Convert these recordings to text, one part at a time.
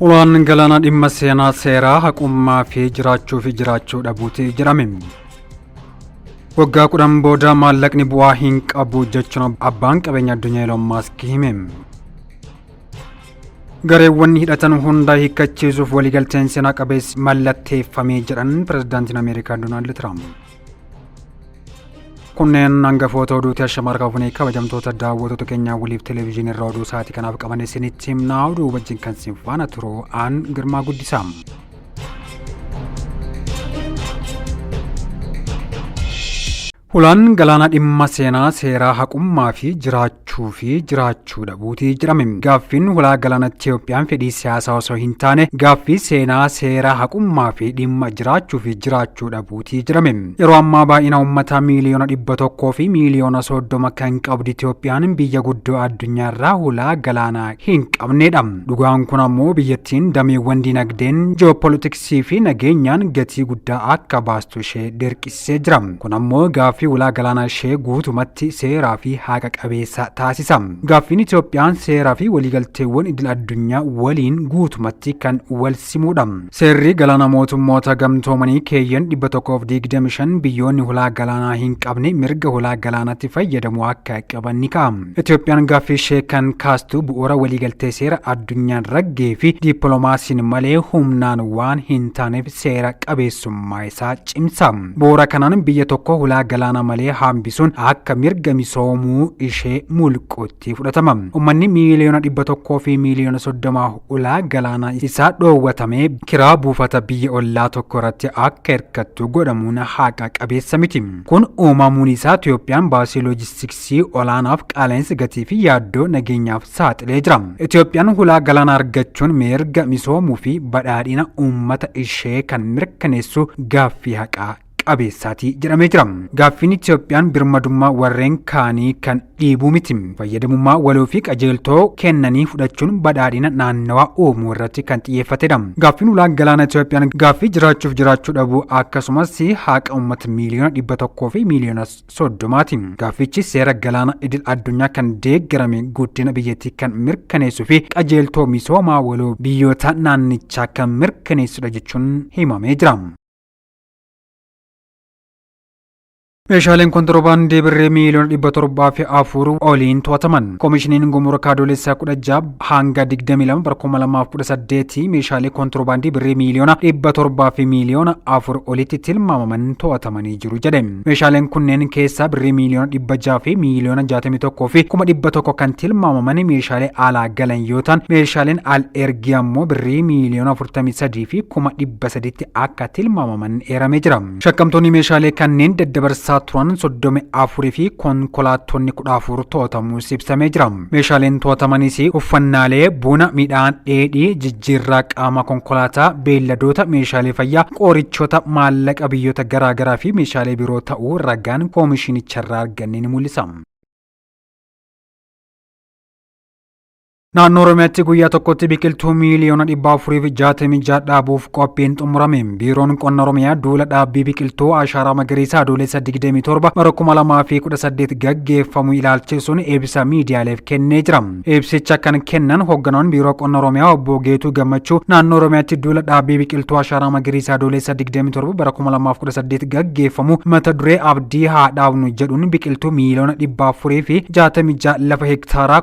Ulaan galaanaa dhimma seenaa seeraa haqummaa fi jiraachuu fi jiraachuu dhabuuti jedhame. Waggaa 10 booda maallaqni bu'aa hin qabu jechuun abbaan qabeenya addunyaa Elon Musk hime. Gareewwan hidhatan hunda hiikkachiisuuf waliigalteen seenaa qabeessi mallatteeffamee jedhan pirezidaantiin Ameerikaa Doonaald Tiraamp. Kunneen hangafoota oduuti. Ashama harka fuunee kabajamtoota daawwattoota keenyaa waliif televezyiinii irraa oduu sa'aatii kanaaf qaban isinitti himnaa. Oduu wajjin kan isin faana turu aan Girmaa Guddisaa. Hulaan galaanaa dhimma seenaa seeraa haqummaa fi jiraachuu fi jiraachuu dhabuuti jedhame. Gaaffiin hulaa galaana Itiyoophiyaan fedhii siyaasaa osoo hin taane gaaffii seenaa seeraa haqummaa fi dhimma jiraachuu fi jiraachuu dhabuuti jedhame. Yeroo ammaa baay'ina uummataa miiliyoona 100 fi miiliyoona 30 kan qabdu Itiyoophiyaan biyya guddoo addunyaarraa hulaa galaanaa hin qabnedha. Dhugaan kun ammoo biyyattiin dameewwan dinagdeen, ji'opolitiksii fi nageenyaan gatii guddaa akka baastu ishee dirqisiisee jira. Kun ammoo gaaffii ulaa galaanaa ishee guutumatti seeraa fi haqa qabeessa taasisa. Gaaffiin Itoophiyaan seeraa fi waliigalteewwan idil addunyaa waliin guutumatti kan wal simudha. Seerri galaana mootummoota gamtoomanii keeyyan 125 biyyoonni hulaa galaanaa hin qabne mirga hulaa galaanaatti fayyadamuu akka qaban ni kaa'a. Itoophiyaan gaaffii ishee kan kaastu bu'uura waliigaltee seera addunyaan raggee fi dippiloomaasiin malee humnaan waan hin taaneef seera qabeessummaa isaa cimsa. Bu'uura kanaan biyya tokko hulaa galaanaa malee hambisuun akka mirga misoomuu ishee mulquutti fudhatama. Uummanni miiliyoona 100 fi miiliyoona 30 ulaa galaanaa isaa dhoowwatamee kiraa buufata biyya ollaa tokko irratti akka hirkattu godhamuun haqa qabeessa miti. Kun uumamuun isaa Itoophiyaan baasii loojistiksii olaanaaf qaala'insa gatii fi yaaddoo nageenyaaf saaxilee jira. Itoophiyaan hulaa galaanaa argachuun mirga misoomuu fi badhaadhina uummata ishee kan mirkaneessu gaaffii haqaa qabeessaati jedhamee jira. Gaaffiin Itoophiyaan birmadummaa warreen kaanii kan dhiibuu miti. Fayyadamummaa waloo fi qajeeltoo kennanii fudhachuun badhaadhina naannawaa uumuu irratti kan xiyyeeffatedha. Gaaffiin ulaa galaana Itoophiyaan gaaffii jiraachuuf jiraachuu dhabuu akkasumas haqa uummata miiliyoona 100 fi miiliyoona 30ti. Gaaffichi seera galaana idil addunyaa kan deeggarame guddina biyyattii kan mirkaneessuu fi qajeeltoo misoomaa waloo biyyoota naannichaa kan mirkaneessudha jechuun himamee jira. Meeshaaleen kontirobaandii birrii miiliyoona 704 oliin to'ataman. Koomishiniin Gumurukaa Adoolessaa 16 hanga 22 bara 2018 meeshaalee kontirobaandii birrii miiliyoona 700 fi miiliyoona 4 olitti tilmaamaman to'atamanii jiru jedhe. Meeshaaleen kunneen keessaa birrii miiliyoona 600 fi miiliyoona 61 fi 100,000 kan tilmaamaman meeshaalee alaa galan yoo ta'an, meeshaaleen al ergii ammoo birrii miiliyoona 43 fi 300,000tti akka tilmaamaman eeramee jira. Shakkamtoonni meeshaalee kanneen daddabarsaa turan 34 fi konkolaattonni 14 to'atamuus ibsamee jira. Meeshaaleen to'atamanis uffannaalee, buna, midhaan dheedhii, jijjiirraa qaama konkolaataa, beelladoota, meeshaalee fayyaa, qorichoota, maallaqa biyyoota garaagaraa fi meeshaalee biroo ta'uu ragaan koomishinicharraa arganne ni mul'isa. Naannoo Oromiyaatti guyyaa tokkotti biqiltuu miiliyoona 466 dhaabuuf qophiin xumurame. Biiroon Qonna Oromiyaa duula dhaabbii biqiltuu ashaaraa magariisaa Adoolessa 27 bara 2018 gaggeeffamu ilaalchisuun ibsa miidiyaaleef kennee jira. Ibsicha kan kennan hoogganaan Biiroo Qonna Oromiyaa Obbo Geetuu Gammachuu naannoo Oromiyaatti duula dhaabbii biqiltuu ashaaraa magariisaa Adoolessa 27 bara 2018 gaggeeffamu mata duree abdii haa dhaabnu jedhuun biqiltuu miiliyoona 466 lafa hektaaraa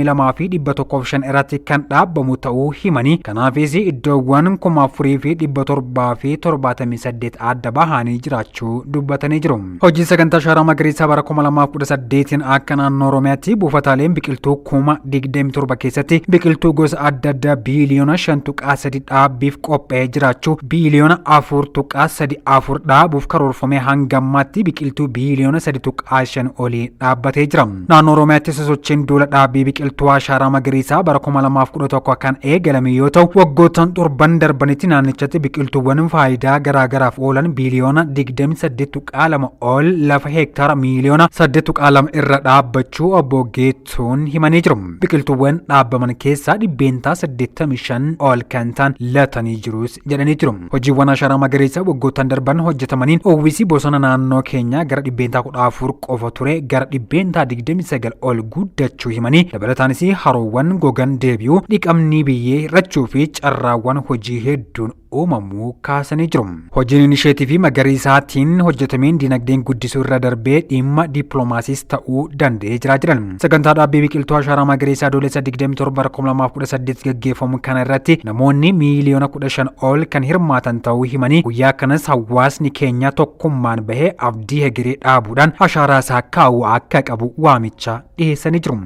182,105 irratti kan dhaabamu ta'uu himanii, kanaafis iddoowwan 4,778 adda bahanii jiraachuu dubbatanii jiru. Hojii sagantaa ashaaraa magariisaa bara 2018 akka naannoo Oromiyaatti buufataaleen biqiltuu 27,000 keessatti biqiltuu gosa adda addaa biiliyoona 5.3 dhaabbiif qophaa'ee jiraachuu, biiliyoona 4.34 dhaabuuf karoorfamee hanga ammaatti biqiltuu biiliyoona 3.5 olii dhaabbatee jira. Naannoo Oromiyaatti sosochiin duula dhaabbii biqiltuu ashaaraa magariisaa bara 2011 kan eegalame yoo ta'u, waggoottan torban darbanitti naannichatti biqiltuuwwan faayidaa garaagaraaf oolan biiliyoona 28.2 ol lafa heektaara miiliyoona 8.2 irra dhaabbachuu obbo Geettuun himanii jiru. Biqiltuuwwan dhaabaman keessaa 85% ol kan ta'an latanii jirus jedhanii jiru. Hojiiwwan ashaaraa magariisaa waggoottan darban hojjetamaniin uwwisi bosona naannoo keenyaa gara 14% qofa ture gara 29% ol guddachuu himanii, dabalataanis Dabalataanis haroowwan gogan deebi'uu, dhiqamni biyyee hir'achuu fi carraawwan hojii hedduun uumamuu kaasanii jiru. Hojiin inisheetiivii magariisaatiin hojjetameen dinagdeen guddisuu irra darbee dhimma dippiloomaasiis ta'uu danda'ee jira jedhan. Sagantaa dhaabbii biqiltuu ashaaraa magariisaa Adoolessa 27 2018 gaggeeffamu kana irratti namoonni miiliyoona 15 ol kan hirmaatan ta'uu himanii, guyyaa kanas hawaasni keenya tokkummaan bahee abdii hegeree dhaabuudhaan ashaaraa isaa kaa'uu akka qabu waamicha dhiyeessanii jiru.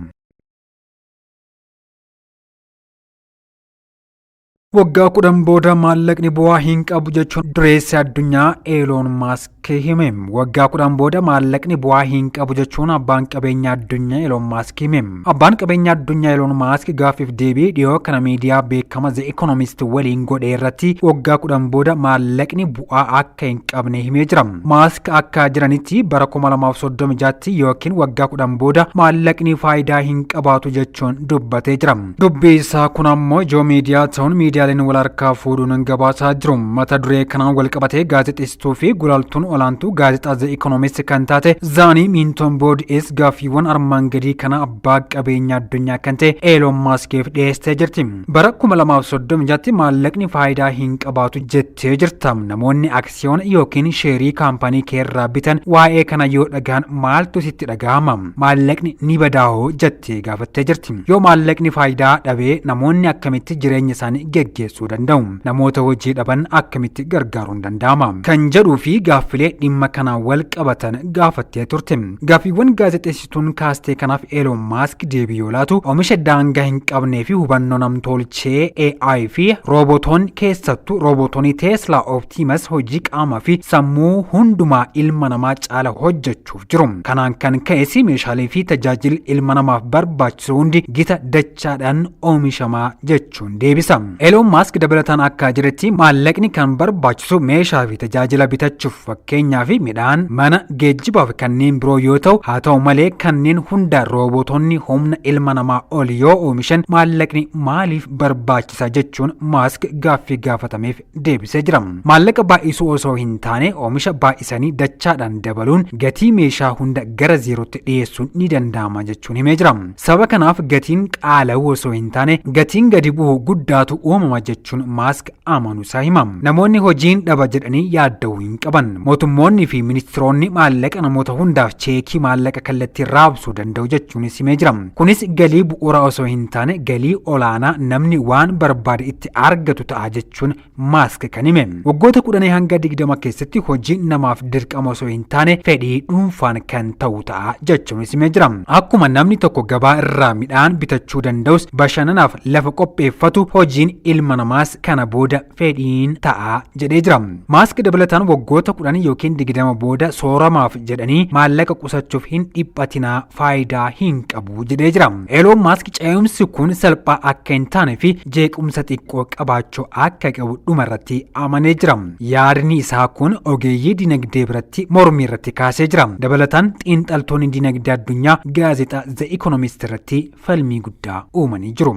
Waggaa 10 booda maallaqni bu'aa hin qabu jechuun dureessi addunyaa Eeloon Maask hime. Waggaa 10 booda maallaqni bu'aa hin qabu jechuun abbaan qabeenya addunyaa Eeloon Maask hime. Abbaan qabeenya addunyaa Eeloon Maask gaaffiif deebii dhiyoo kana miidiyaa beekama The Economist waliin godhe irratti waggaa 10 booda maallaqni bu'aa akka hin qabne himee jira. Maask akka jiranitti bara 2036tti yookiin waggaa 10 booda maallaqni faayidaa hin qabaatu jechuun dubbatee jira. Dubbii isaa kun ammoo ijoo miidiyaa ta'uun miidiyaaleen wal harkaa fuudhuun gabaasaa jiru. Mata duree kanaan wal qabatee gaazexeessituu fi gulaaltuun olaantuu gaazexaa The Economist kan taate Zaanii Miintoon Boodi'ees gaaffiiwwan armaan gadii kana abbaa qabeenya addunyaa kan ta'e Eeloon Maaskiif dhiyeessitee jirti. Bara 2036tti maallaqni faayidaa hin qabaatu jettee jirta. Namoonni aksiyoona yookiin sheerii kaampaanii keerraa bitan waa'ee kana yoo dhagahan maaltu sitti dhagahama? Maallaqni ni badaahoo jettee gaafattee jirti. Yoo maallaqni faayidaa dhabee namoonni akkamitti jireenya isaanii geggeessuu danda'u? Namoota hojii dhaban akkamitti gargaaruun danda'ama? Kan jedhuu fi gaaffilee dhimma kanaan wal qabatan gaafattee turte. Gaaffiiwwan gaazexeessituun kaastee kanaaf Eeloon Maask deebii yoo laatu, oomisha daangaa hin qabnee fi hubannoo namtolchee AI fi roobotoonni, keessattuu roobotoonni Teeslaa Optimus, hojii qaamaa fi sammuu hundumaa ilma namaa caala hojjechuuf jiru. Kanaan kan ka'es meeshaalee fi tajaajilli ilma namaaf barbaachisu hundi gita dachaadhaan oomishamaa jechuun deebisa. Eeloon Maask dabalataan akka jedhetti maallaqni kan barbaachisu meeshaa fi tajaajila bitachuuf, fakkeenyaa fi midhaan, mana, geejjibaa fi kanneen biroo yoo ta'u, haa ta'u malee kanneen hunda roobootonni humna ilma namaa ol yoo oomishan maallaqni maaliif barbaachisa jechuun Maask gaaffii gaafatameef deebisee jira. Maallaqa baay'isuu osoo hin taane oomisha baay'isanii dachaadhaan dabaluun gatii meeshaa hunda gara zeerootti dhiyeessuun ni danda'ama jechuun himee jira. Sababa kanaaf gatiin qaala'uu osoo hin taane gatiin gadi bu'u guddaatu uumama jechuun Maask amanuu isaa hima. Namoonni hojiin dhaba jedhanii yaadda'uu hin qaban. Mootummoonni fi ministiroonni maallaqa namoota hundaaf cheekii maallaqa kallattii raabsuu danda'u jechuunis himee jira. Kunis galii bu'uura osoo hin taane galii olaanaa namni waan barbaade itti argatu ta'a jechuun Maask kan hime. Waggoota 10 hanga 20 keessatti hojiin namaaf dirqama osoo hin taane fedhii dhuunfaan kan ta'u ta'a jechuunis himee jira. Akkuma namni tokko gabaa irraa midhaan bitachuu danda'us bashannanaaf lafa qopheeffatu, hojiin ilma namaas kana booda fedhiin ta'a jedhee jira. Maask dabalataan waggoota 10 yookiin 20 booda sooramaaf jedhanii maallaqa qusachuuf hin dhiphatinaa, faayidaa hin qabu jedhee jira. Eeloon Maask ce'umsi kun salphaa akka hin taane fi jeequmsa xiqqoo qabaachuu akka qabu dhumarratti amanee jira. Yaadni isaa kun ogeeyyii dinagdee biratti mormii irratti kaasee jira. Dabalataan xiinxaltoonni dinagdee addunyaa gaazexaa The Economist irratti falmii guddaa uumanii jiru.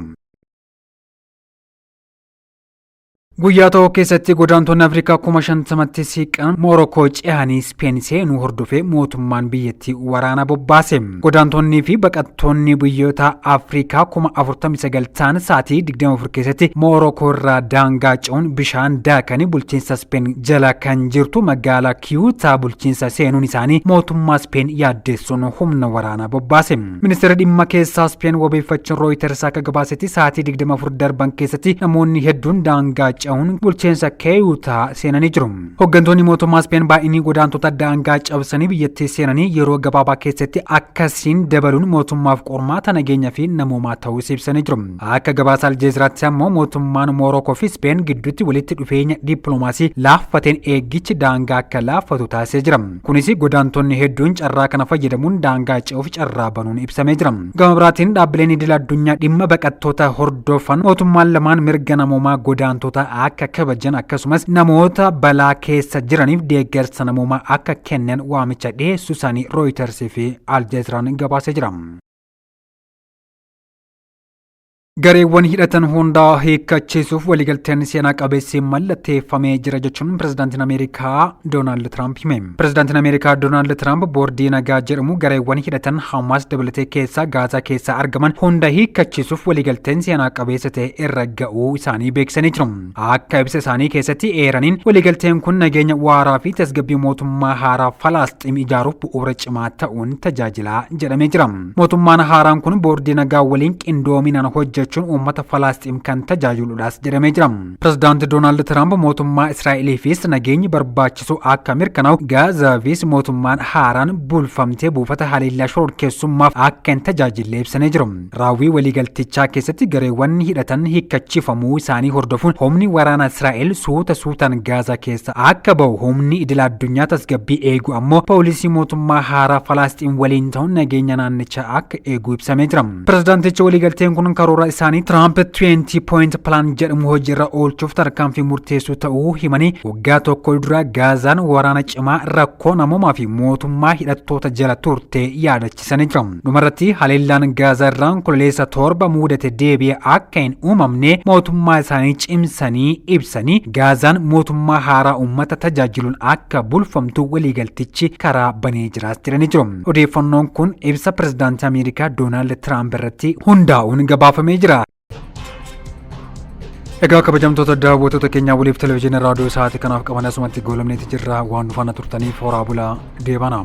Guyyaa tokko keessatti godaantonni Afrikaa 50,000tti siqan Moorokoo ce'anii Speen seenuu hordofee mootummaan biyyattii waraana bobbaase. Godaantonnii fi baqattoonni biyyoota Afrikaa 49,000 ta'an sa'aatii 24 keessatti Moorokoo irraa daangaa ce'uun bishaan daakanii bulchiinsa Speen jala kan jirtu magaalaa Kiyuutaa bulchiinsa seenuun isaanii mootummaa Speen yaaddeessuun humna waraanaa bobbaase. Ministeera dhimma keessaa Speen wabeeffachuun Rooyiters akka gabaasetti sa'aatii 24 darban keessatti namoonni hedduun daangaa ce'uun bulchiinsa Keeyuutaa seenanii jiru. Hooggantoonni mootummaa Speen baay'inni godaantota daangaa cabsanii biyyattii seenanii yeroo gabaabaa keessatti akkasiin dabaluun mootummaaf qormaata nageenya fi namoomaa ta'uu ibsanii jiru. Akka gabaasa Aljeeziraatti ammoo mootummaan Moorokoo fi Speen gidduutti walitti dhufeenya dippiloomaasii laaffateen eeggichi daangaa akka laaffatu taasisee jira. Kunis godaantonni hedduun carraa kana fayyadamuun daangaa ce'uuf carraa banuun ibsamee jira. Gama biraatiin dhaabbileen idil addunyaa dhimma baqattoota hordofan mootummaan lamaan mirga namoomaa godaantota akka kabajan, akkasumas namoota balaa keessa jiraniif deeggarsa namoomaa akka kennan waamicha dhiyeessuu isaanii Rooyiters fi Aljeeziraan gabaasee jira. Gareewwan hidhatan hundaa hiikkachiisuuf waliigalteen seenaa qabeessi mallatteeffamee jira jechuun pirezidaantiin Ameerikaa Doonaald Tiraamp hime. Pirezidaantiin Ameerikaa Doonaald Tiraamp boordii nagaa jedhamu gareewwan hidhatan Hamaas dabalatee keessaa Gaazaa keessaa argaman hunda hiikkachiisuuf waliigalteen seenaa qabeessa ta'e irra ga'uu isaanii beeksisanii jiru. Akka ibsa isaanii keessatti eeraniin, waliigalteen kun nageenya waaraa fi tasgabbii mootummaa haaraa Falaasxiim ijaaruuf bu'uura cimaa ta'uun tajaajilaa jedhamee jira. Mootummaan haaraan kun boordii nagaa waliin qindoominaan hojjechuun uummata Falaasxiim kan tajaajiludhaas jedhamee jira. Pirezidaanti Doonaald Tiraamp mootummaa Israa'eliifis nageenyi barbaachisu akka mirkanaa'u, Gaazaafis mootummaan haaraan bulfamtee buufata haleellaa shororkeessummaaf akka hin tajaajille ibsanii jiru. Raawwii waliigaltichaa keessatti gareewwan hidhatan hiikkachiifamuu isaanii hordofuun humni waraana Israa'el suuta suutaan Gaazaa keessa akka ba'u, humni idil addunyaa tasgabbii eegu ammoo poolisii mootummaa haaraa Falaasxiin waliin ta'uun nageenya naannichaa akka eegu ibsamee jira. Pirezidaantichi waliigalteen kun karoora isaanii Tiraamp 20 point plan jedhamu hojiirra oolchuuf tarkaanfii murteessuu ta'uu himanii, waggaa tokko dura Gaazaan waraana cimaa, rakkoo namoomaa fi mootummaa hidhattoota jala turte yaadachiisanii jiru. Dhumarratti haleellaan Gaazaa irraa Onkololeessa 7 mudate deebi'ee akka hin uumamne mootummaa isaanii cimsanii ibsanii, Gaazaan mootummaa haaraa uummata tajaajiluun akka bulfamtu waliigaltichi karaa banee jiraas jedhanii jiru. Odeeffannoon kun ibsa pirezidaantii Ameerikaa Doonaald Tiraamp irratti hundaa'uun gabaafamee jira. Egaa kabajamtoota daawwattoota keenyaa, waliif televezyiinii raadiyoo sa'aatii kanaaf qaban asumatti goolabneeti jirra. Waan nu faana turtaniif horaa bulaa, deebanaa.